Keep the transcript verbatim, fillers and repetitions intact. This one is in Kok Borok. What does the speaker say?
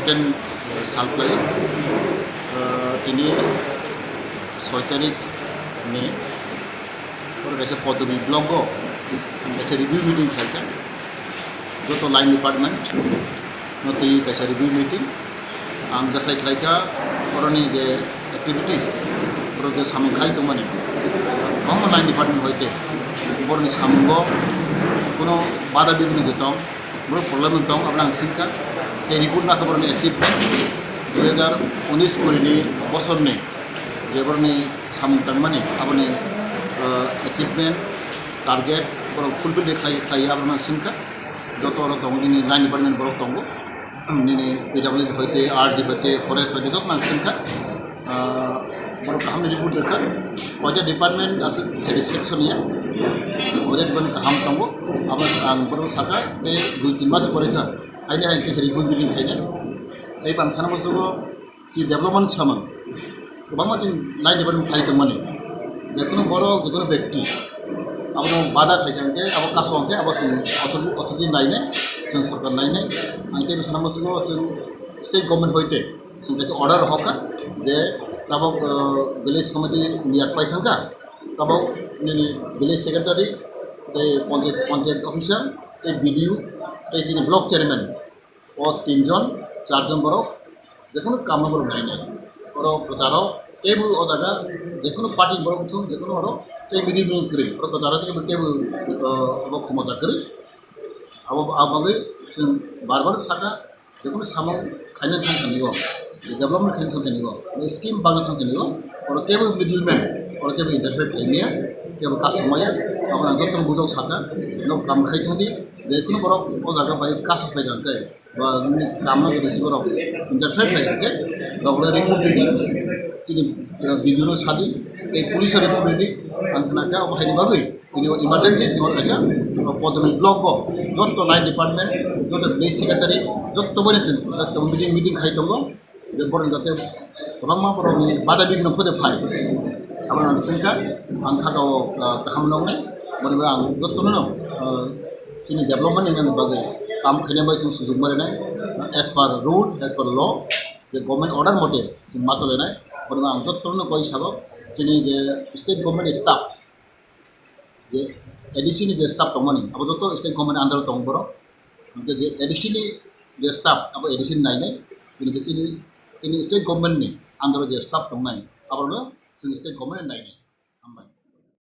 Ten sal khlai, tini soi tarik May, oro kaisa Podobi block o kaisa review meeting khlaikha, joto line department no twi kaisa review meeting. Ang jasai khlaikha, oroni je activities, oro je samung khai tongmani, kwbangma line department hoite boroni samungo kuno bada bigni je tong, boro problem tong, aboni ang sinkha. Tei report nakha boroni achievement, dui hajar unis kuri ni bosorni je boroni samung tangmani, aboni achievement, target borok fulfill de khlai khlai, aboni ang sinkha. Joto oro tongo, nini line department borok tongo, nini P W D hoite, R D hoite, forest hoite, joto ang sinkha. Borok kaham ni report rwkha, koita department aswk satisfaction ya, koita department kaham tongo, abo ang borok saka tei dui tin mas pore kha, haini hai khe review meeting khaina. Tei bang sana musugo chi development samung kwbangma chini line department khai tongmani, jekunu borok, jekunu bekti abono bada khai kha hwnkhe, abo kaso hwnkhe abo chwng authority, authority nainai, chwng sorkar nainai. Ang tei sana musugo chwng state government hoite chwng kaisa order rwkha je tabok village committee miyat pai thangkha, tabok nini village secretary tei panchayat, panchayat officer tei B D O tei chini block chairman, o tinjon charjon borok jekunu kamo borok nainai. Oro kwcharo teibo o jaga jekunu party borok thung, jekunu oro tei meeting kwrwi, oro kwcharo teibo teibo abo khomota kwrwi. Abo, abo bagwi chwng bar bar saka, jekunu samung khaina thang thani o, development khaina thang thani o, scheme bagwi thang thani o, oro kebo middleman, oro kebo interfere khaimaya, kebo kasamaya, abo ang joto bujok saka, no kam khai thang di, jekunu borok o jaga bai kaso phai kha khe, ba nini kam no jodi si borok interfere khlai kha khe, rok le report ridi, chini video no sadi, tei police o report ridi, ang khna khe abo haini bagwi. Tini o emergency swngo kaisa, o Podobi block o joto line department, joto village secretary, joto bai chwng meeting, meeting khai tongo. Je borok jate kwbangma borokni bada bigno phode phai. Abo ang sinkha, ang kha o kaham nongnai, boni bai ang jotono chini development ni bagwi kam khaina bai chwng sujuk marinai, as per rule, as per law, je government order mote chwng ma cholainai. Boni bai ang jotono koi sabo, chini je state government staff, je A D C ni je staff tongmani, abo joto state government under o tong borok. Hingke je A D C ni je staff, abo A D C ni nainai, bini je chini, chini state government ni under o je staff tongnai, abo no chini state government ni nainai.